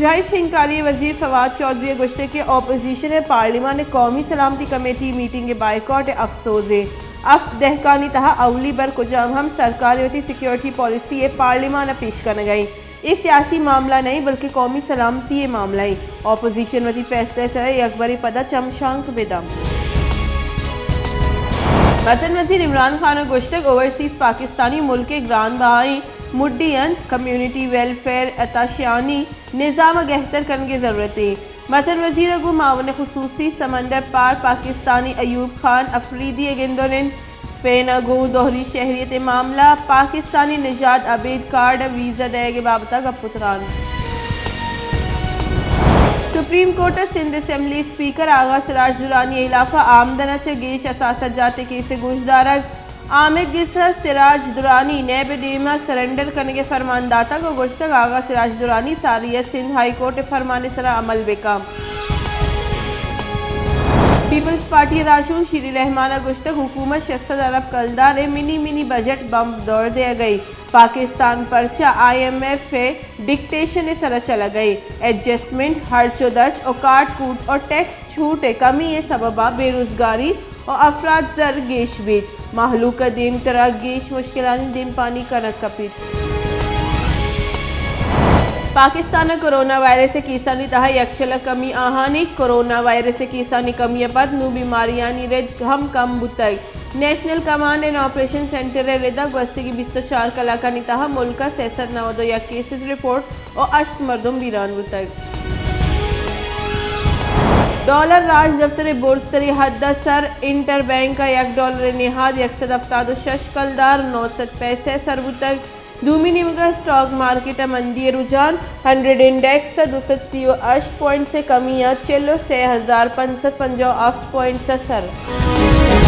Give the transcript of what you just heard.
رہائش انکاری وزیر فواد چوہدری ءَ گوشتگ کہ اپوزیشن ءِ پارلیمان ءِ قومی سلامتی کمیٹی میٹنگ ءِ بائیکاٹ ءِ افسوز ءَ ہفت دہکانی تہا اولی بر کجام ہم سرکار ءِ وتی سیکورٹی پالیسی ءَ پارلیمان ءَ پیش کنگ ءَ اے سیاسی معاملہ نہ ایں بلکہ قومی سلامتی ءِ معاملہ ایں۔ اپوزیشن وتی فیصلہ ءِ سرا یکبرے پدا چمشانک بہ دنت۔ مزن وزیر عمران خان ءَ گوشتگ اوورسیز پاکستانی ملک ءِ گران بہائیں مڈی انت، کمیونٹی ویلفیئر عطا شیانی نظام ءَ گہتر کنگ ءِ ضرورت ایں۔ مزن وزیر ءَ گوں معاون خصوصی سمندر پار پاکستانی ایوب خان افریدی ءَ گند ءُ نند۔ اسپین ءَ گوں دوہری شہریت ءِ معاملہ، پاکستانی نژاد ابید کارڈ ءَ ویزا دئیگ ءِ بابت ءَ گپ ءُ تران۔ سپریم کورٹ ءَ سندھ اسمبلی اسپیکر آغا سراج درانی ءِ ہلاف ءَ آمدن ءَ چہ گیش اثاثہ جات ءِ کیس ءِ گوشدارگ، آمید گس ءَ سراج درانی نیب ءِ دیم ءَ سرنڈر کنگ ءِ فرمان داتگ ءُ گوشتگ آغا سراج درانی ساری ءَ سندھ ہائی کورٹ ءِ فرمان ءِ سرا عمل بہ کن۔ پیپلز پارٹی ءِ راہشون شیری رحمان ءَ گوشتگ حکومت شش سد ارب کلدار ءِ منی منی بجٹ بمب دور دیگ ءَ ایں، پاکستان پرچا آئی ایم ایف ءِ ڈکٹیشن ءِ سرا چلگ ءَ ایں، ایڈجسٹمنٹ، ہرچ ءُ درچ ءُ کاٹ کوٹ ءُ ٹیکس چھوٹ ءِ کمی ءِ سبب ءَ بے روزگاری ءُ افراط زر گیش بیت، مہلوک ءَ دیمترا گیش مشکلانی دیمپانی کنگ کپیت۔ پاکستان ءَ کرونا وائرس ءِ کیسانی تہا یکشل ءَ کمی آہانی، کرونا وائرس ءِ کیسانی کمی ءَ پد نوں بیماریانی رد ہم کم بوتگ۔ National command and operation centre ءِ رد ءَ گوستگیں بیست ءُ چار کلاکانی تہا ملک ءَ سئے سد نود ءُ یک کیسز رپورٹ ءُ ہشت مردم بیران بوتگ۔ ڈالر راج دفتر ءِ برزتریں حد ءَ سر، انٹر بینک ءَ یک ڈالر ءِ نہاد یک سد ہفتاد ءُ شش کلدار نو سد پیسہ ءَ سر بوتگ۔ دومی نیمگ ءَ اسٹاک مارکیٹ ءَ مندی ءِ رجحان، ہنڈریڈ انڈیکس ءَ دو سد سی ءُ ہشت پوائنٹس ءِ کمی ءَ چل ءُ سئے ہزار پنچ سد پنجاہ ءُ ہفت پوائنٹس ءَ سر۔